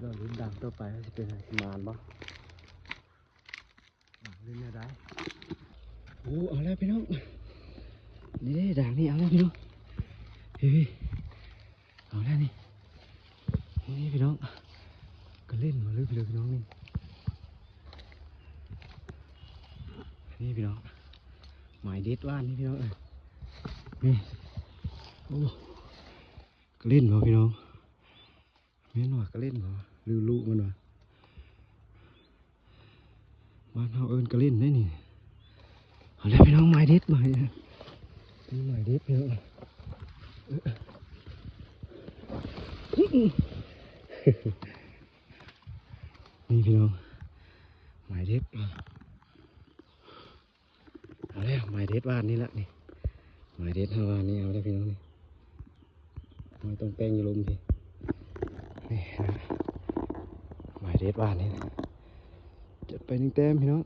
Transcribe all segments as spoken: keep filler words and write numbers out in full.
เราลุ้นด่างต่อไปว่าสิเป็นอะไร สิหมานบ่ ด่างเล่นแนวใด โอ้ เอาแล้วพี่น้อง นี่ด่างนี่เอาแล้วพี่น้อง เฮ้ย เอาแล้วนี่ นี่พี่น้อง กะเล่นมาเลยพี่น้อง พี่น้องนี่ นี่พี่น้อง หมายเด็ดว่านนี่พี่น้อง เอ้ย นี่ โอ้ กะเล่นมาพี่น้อง แม่นว่ากะเล่นบ่ ลือลุมันว่ะ บ้านเฮาเอิ้นกะเล่นได้นี่ เอาแล้วพี่น้อง หมายเด็ด หมายเด็ด นี่หมายเด็ดพี่น้อง เออ นี่พี่น้อง หมายเด็ด เอาแล้ว หมายเด็ดว่านนี่ละนี่ หมายเด็ดเฮาว่านนี่ เอาแล้วพี่น้องนี่ หอยตองแป้งอยู่ลุมพี่ นี่นะ หมายเด็ดว่านนี่นะ จัดไปหนึ่งแต้มพี่น้อง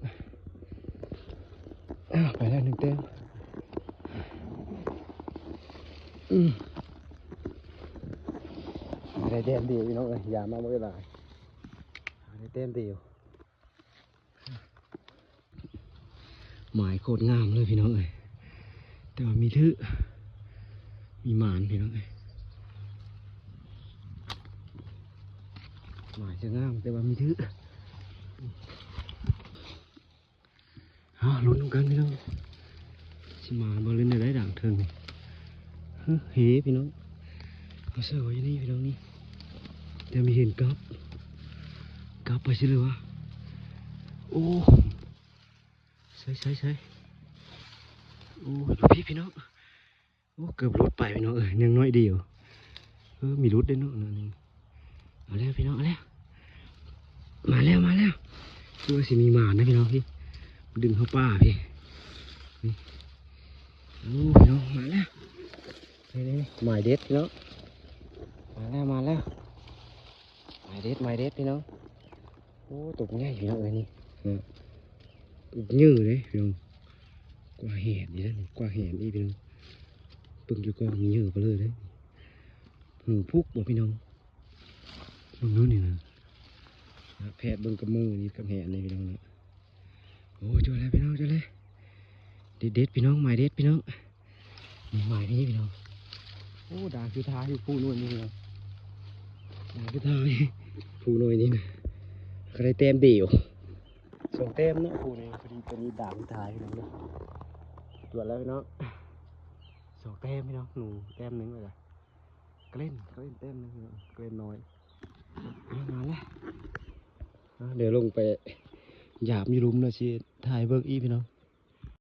อ้าว ไปแล้วหนึ่งแต้ม อืม ได้แต้มเดียวพี่น้องเอ้ย อย่ามาเมื่อไหร่ ได้แต้มเดียว หมายโคตรงามเลยพี่น้องเอ้ย แต่ว่ามีถือ มีหมานพี่น้องเอ้ย หมายจะงามแต่ว่ามีถือ เอาลุ้นกันพี่น้อง สิหมานบ่ เล่นได้ด่างเทิงนี่ เฮ้ย เฮ้พี่น้อง เอาเสื้อไว้นี่พี่น้องนี่ แต่มีเห็นกับ กับไปสิเลยวะ โอ้ ใส่ใส่ใส่ โอ้ ดูพี่พี่น้อง โอ้ เกือบหลุดไปพี่น้องเอ้ย ยังน้อยเดียว เออ มีหลุดได้เนาะ นั่นเอง เอาแล้วพี่น้อง เอาแล้ว มาแล้ว มาแล้ว ตัวสิมีหมานนะพี่น้องพี่ ดึงเข้าป่าพี่ นี่ โอ้ พี่น้อง มาแล้ว นี่นี่นี่ หมายเด็ดพี่น้อง มาแล้ว มาแล้ว หมายเด็ด หมายเด็ดพี่น้อง โอ้ ตกใหญ่พี่น้องเอ้ยนี่ นะ ตกเยอะเลยพี่น้อง กว่าแหนนี่นะ กว่าแหนอีกพี่น้อง เบิ่งอยู่กองมีเยอะไปเลยเด้ หูพุกบ่พี่น้อง เบิ่งนู่นนี่นะ นะ แพะเบิ่งกับมือนี่กับแหนนี่พี่น้องนะ โอ้ เจอแล้วพี่น้อง เจอแล้ว เด็ดเด็ดพี่น้อง หมายเด็ดพี่น้อง นี่หมายนี้พี่น้อง โอ้ ด่างสุดท้ายอยู่ภูหน่วยนี่พี่น้อง ด่างสุดท้ายภูหน่วยนี่นะ ก็ได้แต้มเดียว สองแต้มเนาะภูนี่ พอดีตัวนี้ด่างสุดท้ายพี่น้องเนาะ ตรวจแล้วพี่น้อง สองแต้มพี่น้อง หนูแต้มหนึ่งเลยนะ กะเล่น กะเล่นแต้มหนึ่งพี่น้อง กะเล่นน้อย เอามาแล้ว เอา เดี๋ยวลงไปหยามอยู่หลุมนะสิ ถ่ายเบิ่งอีกพี่น้อง